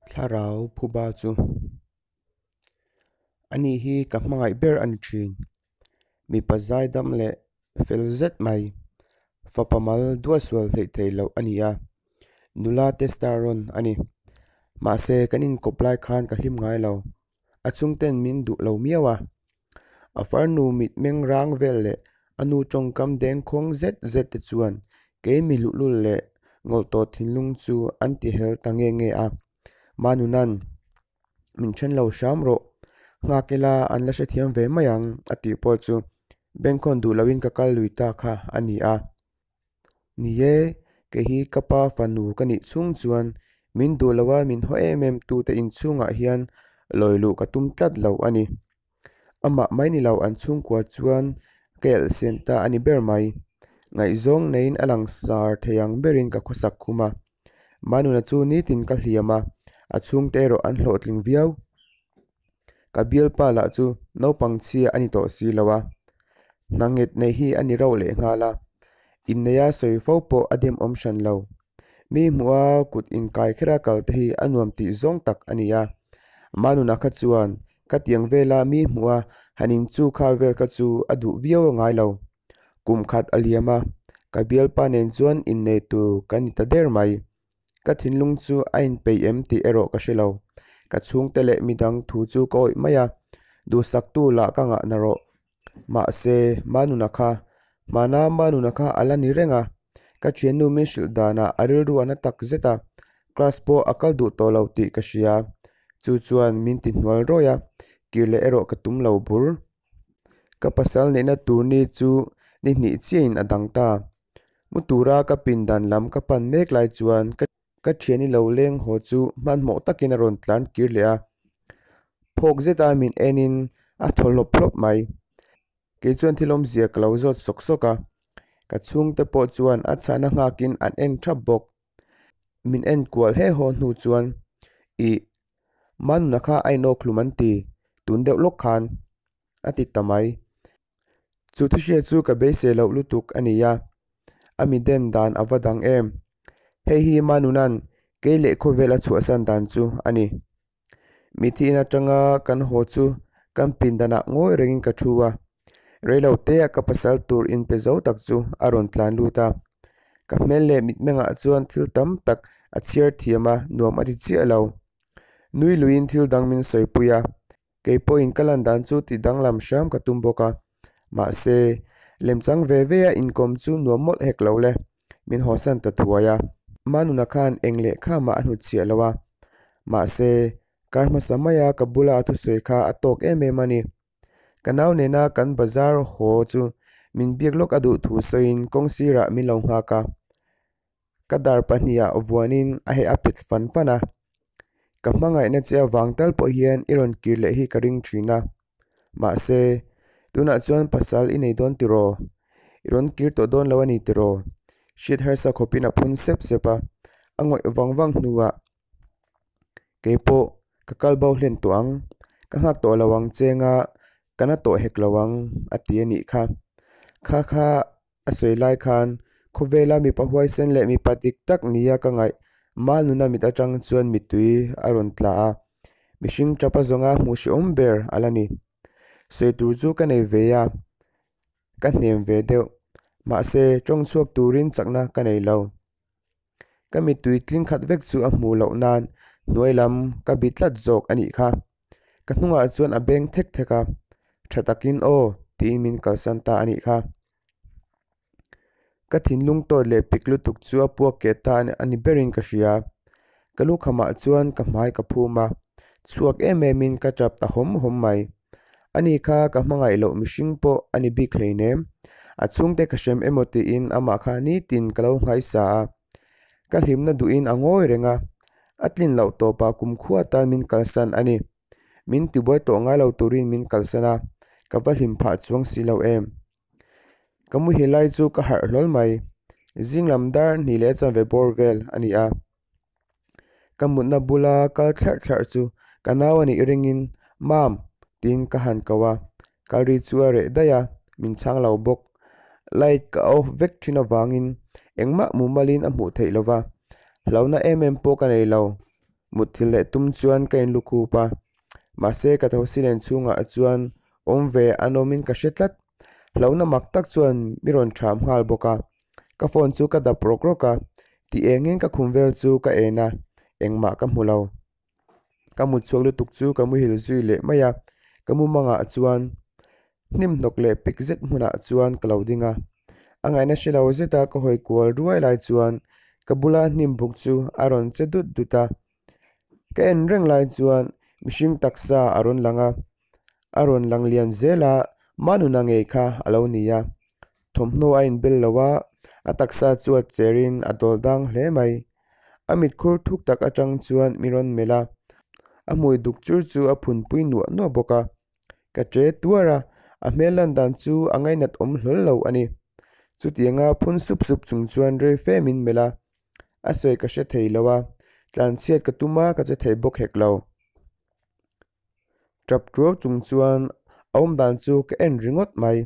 Thlarau phuba chu ani hi ka hmangaih ber a ni thin. Mipa zaidam leh fel zet mai, fapa mal duatsual hleih theih loh a ni a, nula te star rawn a ni. Mahse kan inkawp lai khan ka hlim ngai lo, a chhungten min duh lo miau a. A farnu mitmeng rang vel leh a nu tawngkam dengkhawng zet zet te chuan kei mi luhlul leh ngawlh tawh thinlung chu an ti hel ta nge nge a. Manunan, Min then lo hram rawh, nghak ila an la hrethiam ve mai ang a tih pawh chu bengkhawn duh loin ka kal lui ta kha a ni a. Ni e, kei hi ka pa fanu ka nih chhung chuan min duh loa min haw em em tute inchhungah hian lawi luh ka tum tlat lo a ni. Amah mai ni lo an chhungkua chuan ka elhsen ta a ni ber mai. Ngaihzawng neiin a langsar thei ang berin ka khawsak khum a. Manuna chu nitin ka hliam a, a chhungte erawh an hlawhtling viau. Ka bialpa lah chu naupang chhia a ni tawh si lo a, hna nghet nei hi a ni rauh leh nghal a, inneia sawi fo pawh a demawm hran lo. Mi hmuha kut inkai khera kal te hi a nuam tih zawng tak a ni a, Manuna kha chuan khatiang vela mi hmuha han inchu kha vel kha chu a duh viau ngai lo. Kum khat a liam a, ka bialpa nen chuan innei tur ka ni ta der mai. Ka thinlung chu a inpeih em tih erawh ka hre lo. Ka chhungte leh midang thu chu ka awih mai a, duhsaktu lah ka ngah na rawh. Mahse, Manuna kha, hmana Manuna kha a la ni reng a, ka thiannu min hrilh danah a rilru a na tak zet a, class pawh a kal duh tawh lo tih ka hria. Chu chuan min ti hnual rawih a, kir leh erawh ka tum lo bur. Ka pasal neihna tur ni chu ni hnih chiahin a dang ta. Mu tura ka pindan lam ka pan mek lai chuan ka ka thiani lo leng haw chu hmanhmawh takin a rawn tlan kir leh a. Phawk zeta min enin a thaw hlawp hlawp mai. Kei chuan thil awmzia ka lo zawt sawk sawk a. Ka chhungte pawh chuan a chhahna nghakin an en thap bawk. Min en kual he haw hnu chuan Ih, Manuna kha a inawk hlum an ti, tun deuh lawk khan a ti ta mai. Chu thihria chu ka beisei loh lutuk a ni a, a mi den dan a va dang em. Hei hi Manuna'n kei leh khawvel a chhuahsan dan chu a ni. Mithi in atanga kan haw chu kan pindanah ngawi rengin ka thu a, reilo tea ka pasal tur inpe zo tak chu a rawn tlan lut a. Ka hmel leh mitmengah chuan thil tam tak a chhiar thiam a, nuam a ti chiah lo. Nui luiin thil dang min sawipui a, Kei pawhin ka lan dan chu tih danglam hram ka tum bawk a, mahse, lemchang ve ve a inkawm chu nuam mawlh hek lo le, min hawsan ta thuai a. Manuna khan eng leh kha mah a hnutchhiah lo a, mahse, kar hmasa maia ka bula a thusawi kha a tawk em em a ni. Ka nau nena kan bazar haw chu min biak lawk a duh thu sawiin kawng sirah min lo nghak a. Ka dar pahnihah vuanin a heh a pet fan fan a, ka hmangaihna che avang tal pawh hian i rawn kir leh hi ka ring thin a, mahse tunah chuan pasal i nei dawn tiraw? I rawn kir tawh dawn lo a ni tiraw? Hriat harsa khawpin a phun sep sep a, a ngawih vang vang hnuah kei pawh ka kal bo hlen tawh ang, ka nghak tawh lo ang che nga ka na tawh hek lo ang a ti a nih kha. Kha kha A sawi lai khan khawvela mipa huaisen leh mipa dik tak nia ka ngaih Malnuna mit atang chuan mittui a rawn tla a, mihring tapa zawnga hmuh hrehawm ber a la ni. Sawi tur chu ka nei ve a, ka hnem ve deuh. Mahse, tawng chhuak turin chakna ka nei lo. Ka mittui tling khat vek chu a hmuh loh nan hnuai lam ka bi tlat zawk a nih kha. Ka hnungah chuan a beng thek thek a, tha takin aw tiin min kalsan ta a nih kha. Ka thinlung tawt leh pik lutuk chu a puak keh ta a ni berin ka hria. Ka lukhamah chuan ka hmai ka phum a, chhuak em emin ka tap ta hawm hawm mai. Ani kha ka hmangaih loh mihring pawh a ni bik hleinem. A chhungte ka hrem emaw tiin amah kha nitin ka lo nghaisa a. Ka hlimna duhin a ngawi reng a, a tlin loh tawpah kumkhua tan min kalsan a ni. Min tibuai tawh ngai lo turin min kalsan a, ka va hlim phah chuang si lo em. Ka muhil lai chu ka harh hlawl mai. Zing lam dar hnih leh chanve bawr vel a ni a. Ka mutna bula kal thlarh thlarh chu ka nau a nih ringin Mam! tiin ka han ko a, kal ri chu a reh daih a, min chhang lo bawk. Light ka off vek thin avangin engmah mumalin a hmuh theih lo va, hlauhna em em pawh ka nei lo. Mutthilh leh tum chuan ka inlukhup a, mahse ka thosi len chhungah chuan awm ve an awmin ka hre tlat. Hlauhna mak tak chuan mi rawn ṭham nghal bawk a. Ka phone chu ka dap rawk rawk a, ti engin ka khum vel chu ka en a, engmah ka hmu lo. Ka mut chhuak lutuk chu ka muhil zui leh mai a, ka mumangah chuan hnim hnawk leh pik zet hmunah chuan ka lo ding a. A ngaihna hre lo zeta ka hawi kual ruai lai chuan ka bula hnim buk chu a rawn che dut dut a. Ka en reng lai chuan mihring taksa a rawn lang a, a rawn lang lian zel a, Manuna ngei kha a lo ni a. Thawmhnaw a inbel lo a, a taksa chu a cherin a dawl dang hle mai. A mitkhur thuk tak atang chuan mi rawn melh a, a hmui duk chur chu a phunpui nuah nuah bawk a. Ka che tuar a, a hmel lan dan chu a ngainat awm hlawl lo a ni. Chutianga phun sup sup chung chuan rei fe min melh a, a sawi ka hre thei lo a, tlanchhiat ka tum a ka che thei bawk hek lo. Tap tuau chung chuan a awm dan chu ka en ringawt mai.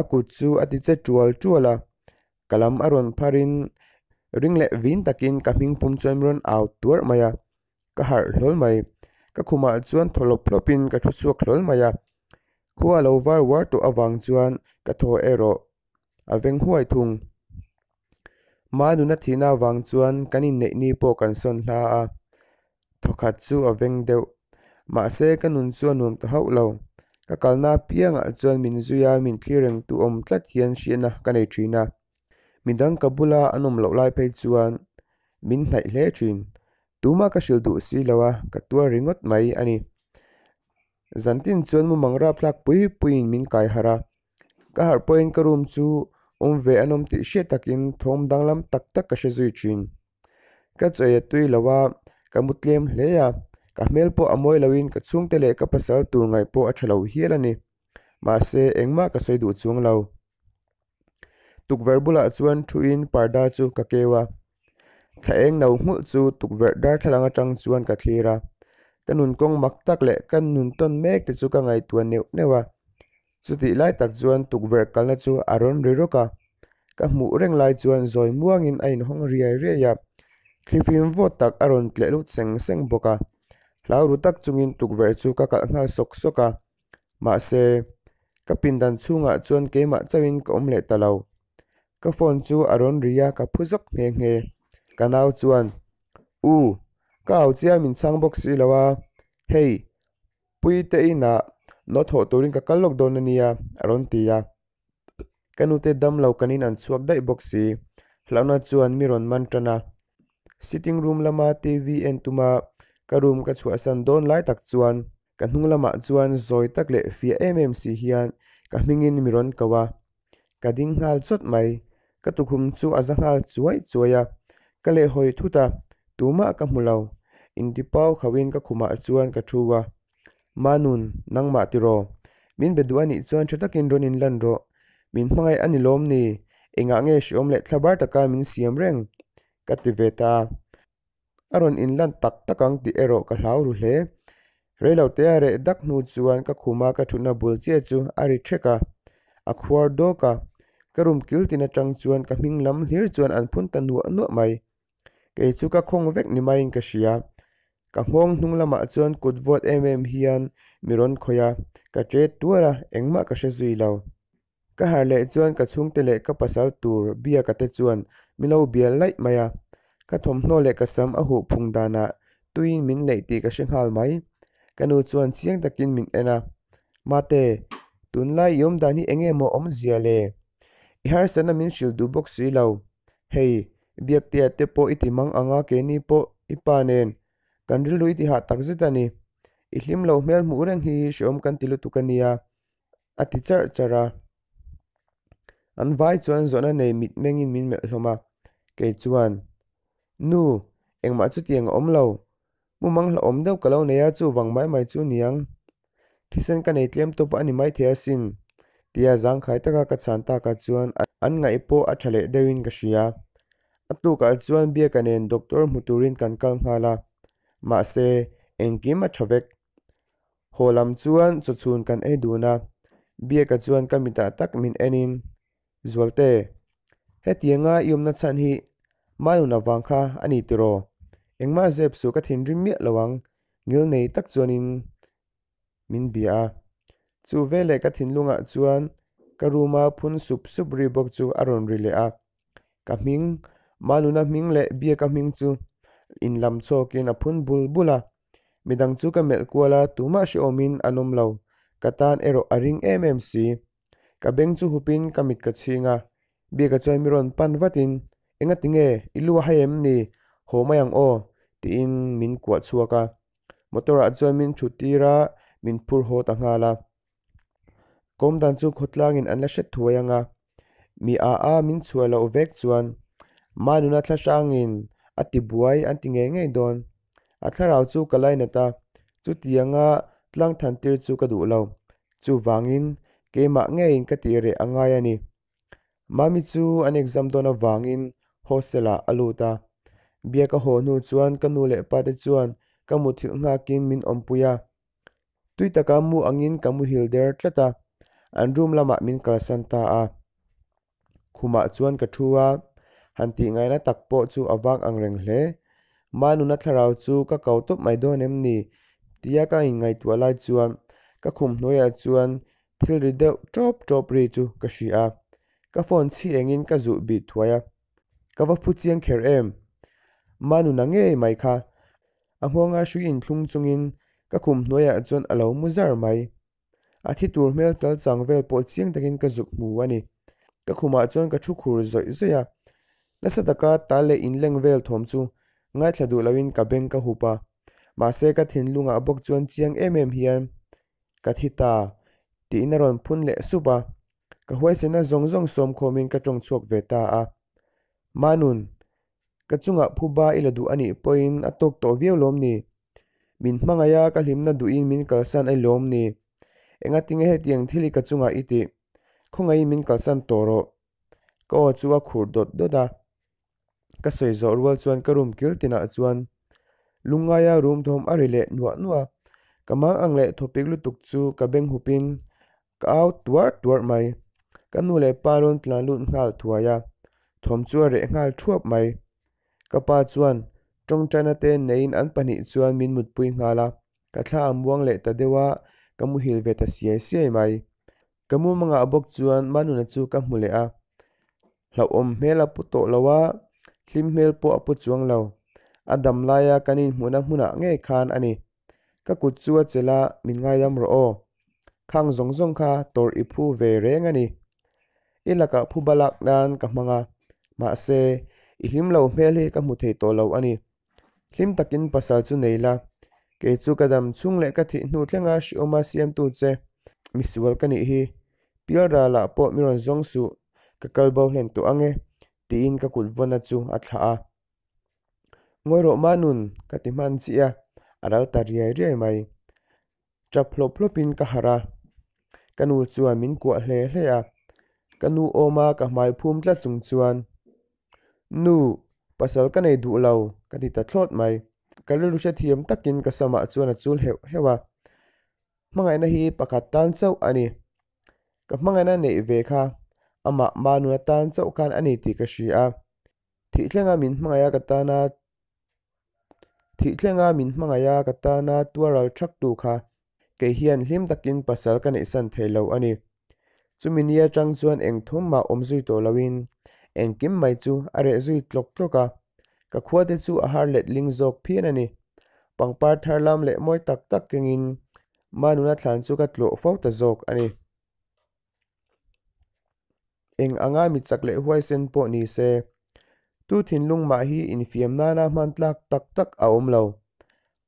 A kut chu a ti che tual tual a, ka lam a rawn phar in ring leh vin takin ka hming pum chuan min rawn au tuarh mai a, ka harh hlawl mai. Ka khumah chuan thaw hlawp hlawp in ka thu chhuak hlawl mai a, khua a lo var uar tawh avang chuan ka thaw erawh a veng huai thung. Manuna thihna avang chuan kan inneih ni pawh kan sawn hla a, thawkhat chu a veng deuh. Mahse ka nun chu a nuam ta hauh lo. Ka kalna apiangah chuan min zui a, min thlir reng tu awm tlat hian hriatna ka nei thin a. Midang ka bula an awm loh lai phei chuan min hnaih hle thin. Tumah ka hrilh duh si lo a, ka tuar ringawt mai a ni. Zantin chuan mumang rapthlak pui puiin min kai harh a. Ka harh pawhin ka room chu awm ve an awm tih hriat takin thawm danglam tak tak ka hre zui thin. Ka chawi a tui lo a, ka mu tlem hle a, ka hmel pawh a mawi loin ka chhungte leh ka pasal tur ngaih pawh a tha lo hial a ni. Mahse engmah ka sawi duh chuang lo. Tukverh bulah chuan thuin parda chu ka keu a, thla eng no nghulh chu tukverh darthlalang atang chuan ka thlir a, ka nun kawng mak tak leh ka nun tawn mek te chu ka ngaihtuah neuh neuh a, chutih lai tak chuan tukverh kalna chu a rawn ri rawk a, ka hmuh reng lai chuan zawi muangin a inhawng riai riai a, thlifim vawt tak a rawn tleh lut seng seng bawk a, hlau ru tak chungin tukverh chu ka kalh nghal sawk sawk a. Mahse, ka pindan chhungah chuan keimah chauhin ka awm leh ta lo. Ka phone chu a rawn ri a, ka phu zawk nghe nghe. Ka nau chuan, U, ka au chiah min chhang bawk si lo a, hei, Puite inah nawt hawh turin ka kal lawk dawn a nia, a rawn ti a. Ka nute damlo kanin an chhuak daih bawk si. Hlauhna chuan mi rawn man tan a. Sitting room lama TV en tuma ka room ka chhuahsan dawn lai tak chuan ka hnung lamah chuan zawi tak leh fiah em em si hian ka hmingin mi rawn ko a. Ka ding nghal chawt mai. Ka tukhum chu a za nghal chuai chuai a. Ka lehhawi thut a, tumah ka hmu lo. Intipau khauhin ka khumah chuan ka thu a. Manun, nangmah tiraw? Min be duh a nih chuan tha takin rawn inlan rawh. Min hmangaih a ni lawm ni? Engah nge hreawm leh thlabar taka min siam reng? Ka ti ve ta a. A rawn inlan tak tak ang tih erawh ka hlau ru hle. Reilote a reh dak hnu chuan ka khuma ka thutna bul chiah chu a ri ṭhek a. A khuar dawk a. Ka room kil tin aṭang chuan ka hming lam hlir chuan an phun ta nuah nuah mai. Kei chu ka khawng vek ni maiin ka hria. Ka nghawng hnung lamah chuan kut vawt em em hian mi rawn khawih a, ka ṭe tuar a, engmah ka hre zui lo. Ka harh leh chuan ka chhungte leh ka pasal tur biaka te chuan min lo bial laih mai a. Ka thawmhnaw leh ka sam a huh phung danah tuiin min leih tih ka hre nghal mai. Ka nu chuan chiang takin min en a, Mate, tunlai i awmdan hi eng nge maw awmzia le? I harsatna min hrilh duh bawk si lo. Hei, Biaktea te pawh i ti mang ang a, keini pawh i pa nen kan rilru i ti hah tak zet a ni. I hlim lo hmel hmuh reng hi hreawm kan ti lutuk a nia, a ti charh charh a. An vai chuan zawhna nei mitmengin min melh hlawm a, kei chuan, Nu, engmah chutiang a awm lo. Mumang hlauhawm deuh ka lo nei a, chuvang mai mai chu niang. Thisen ka nei tlem tawp a ni maithei asin, tia zangkhai taka ka chhan takah chuan an ngaih pawh a tha leh deuhin ka hria. A tukah chuan Biaka nen doctor hmu turin kan kal nghal a, mahse engkim a tha vek. Haw lam chuan chawchhun kan ei dun a, Biaka chuan ka mitah tak min enin, Zualte, hetianga i awmna chhan hi Malun avang kha a ni tiraw? Engmah zep suh ka thinrim miah lo ang, ngil nei tak chuanin min bia a. Chu veleh ka thinlungah chuan ka room a phun sup sup ri bawk chu a rawn ri leh a. Ka hming, Manuna hming leh Biaka hming chu inlam chhawkin a phun bul bul a. Midang chu ka melh kual a, tumah hrehawmin an awm lo. Ka tan erawh a ring em em si. Ka beng chu hupin ka mit ka chhing a, Biaka chuan mi rawn pan vatin, Engati nge, i lu a hai em ni? Haw mai ang aw, tiin min kuah chhuak a. Motor ah chuan min thut tir a, min phur haw ta nghal a. Kawm dan chu khawtlangin an la hret thuai ang a, mi a a min chhuah loh vek chuan Manuna thla hrangin a ti buai an ti ngei ngei dawn. A thlarau chu ka lainat a, chutianga tlang than tir chu ka duh lo. Chuvangin keimah ngeiin ka tih reh a ngai a ni. Mami chu an exam dawn avangin hostel ah a lut a. Biak a haw hnu chuan ka nu leh pa te chuan ka muthilh nghakin min awmpui a. Tui taka mu angin ka muhil der tlat a, an room lamah min kalsan ta a. Khumah chuan ka thu a, han tih ngaihna tak pawh chu a vang ang reng hle. Manuna thlarau chu ka kau tawp mai dawn em ni? Tia ka inngaihtuah lai chuan ka khum hnuaiah chuan thil ri deuh tawp tawp ri chu ka hria a, ka phone chhi engin ka zuh bih thuai a. Ka va phu chiang kher em? Manuna ngei mai kha a nghawnga hrui inthlung chungin ka khum hnuaiah chuan a lo mu zar mai. A thi tur hmel tal chang vel pawh chiang takin ka zuk hmu a ni. Ka khumah chuan ka thu khur zawih zawih a. Nasa taka tal leh inleng vel thawm chu ngaithla duh loin ka beng ka hup a. Mahse ka thinlungah bawk chuan chiang em em hian ka thi ta tiin a rawn phun leh sup a. Ka huaisena zawng zawng sawm khawmin ka tawng chhuak ve ta a. Manun, ka chungah phuba i la duh a nih pawhin a tawk tawh viau lawm ni? Min hmangaih a, ka hlimna duhin min kalsan a lawm ni? Engatinge hetiang thil hi ka chungah i tih? Khawngaihin min kalsan tawh rawh. Ka aw chu a khur dawt dawt a. Ka sawi zawh rual chuan ka room kil tinah chuan lungngaia room thawm a ri leh nuah nuah a. Ka mang ang leh thawpik lutuk chu ka beng hupin Ka au tuarh tuarh mai. Ka nu leh pa rawn tlan lut nghal thuai a, thawm chu a reh nghal thuap mai. Ka pa chuan tawngtaina te neiin an pahnih chuan min mutpui nghal a, ka thla a muang leh ta deuh a, ka muhil ve ta siai siai mai. Ka mumangah bawk chuan Manuna chu ka hmu leh a, hlauhawm hmel a pu tawh lo a, hlim hmel pawh a pu chuang lo. A dam laia kan inhmuhna hmunah ngei khan a ni. Ka kut chu a chelh a, min ngaidam rawh aw. Khang zawng zawng kha tawrh i phu ve reng a ni. I lakah phu balak nan ka hmang a, mahse, i hlim lo hmel hi ka hmu thei tawh lo a ni. Hlim takin pasal chu nei la, kei chu ka dam chhung leh ka thih hnu thlenga hrehawma siamtu che misual ka nih hi. Pialralah pawh mi rawn zawng suh, ka kal bo hlen tawh ang e, tiin ka kut vawnna chu a thlah a. Ngawi rawh Manun, ka ti hman chiah a, a ral ta riai riai mai. Tap hlawp hlawpin ka harh a, ka nu chuan min kuah hle hle a. Ka nu awma ka hmai phum tlat chung chuan, Nu, pasal ka nei duh lo, ka ti ta thlawt mai. Ka rilru hrethiam takin ka samah chuan a chul heuh heuh a. Hmangaihna hi pakhat tan chauh a ni. Ka hmangaihna neih ve kha amah Manuna tan chauh khan a ni tih ka hria a. Thih thlenga min hmangaih a ka tana Thih thlenga min hmangaih a ka tana tuaral thak tu kha kei hian hlim takin pasal ka neihsan thei lo a ni. Chumi ni atang chuan eng thum mah awm zui tawh loin engkim mai chu a reh zui tlawk tlawk a, ka khua te chu a har let ling zawk phian a ni. Pangpar thar lam leh mawi tak tak kengin Manuna thlan chu ka tlawh fo ta zawk a ni. Eng anga mi chak leh huaisen pawh ni se, tu thinlung mah hi infiam nana hman tlak tak tak a awm lo.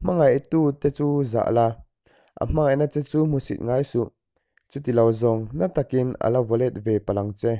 Hmangaihtu te chu zah la, a hmangaihna che chu hmusit ngai suh, chuti lo zawng na takin a la vaw let ve palh ang che.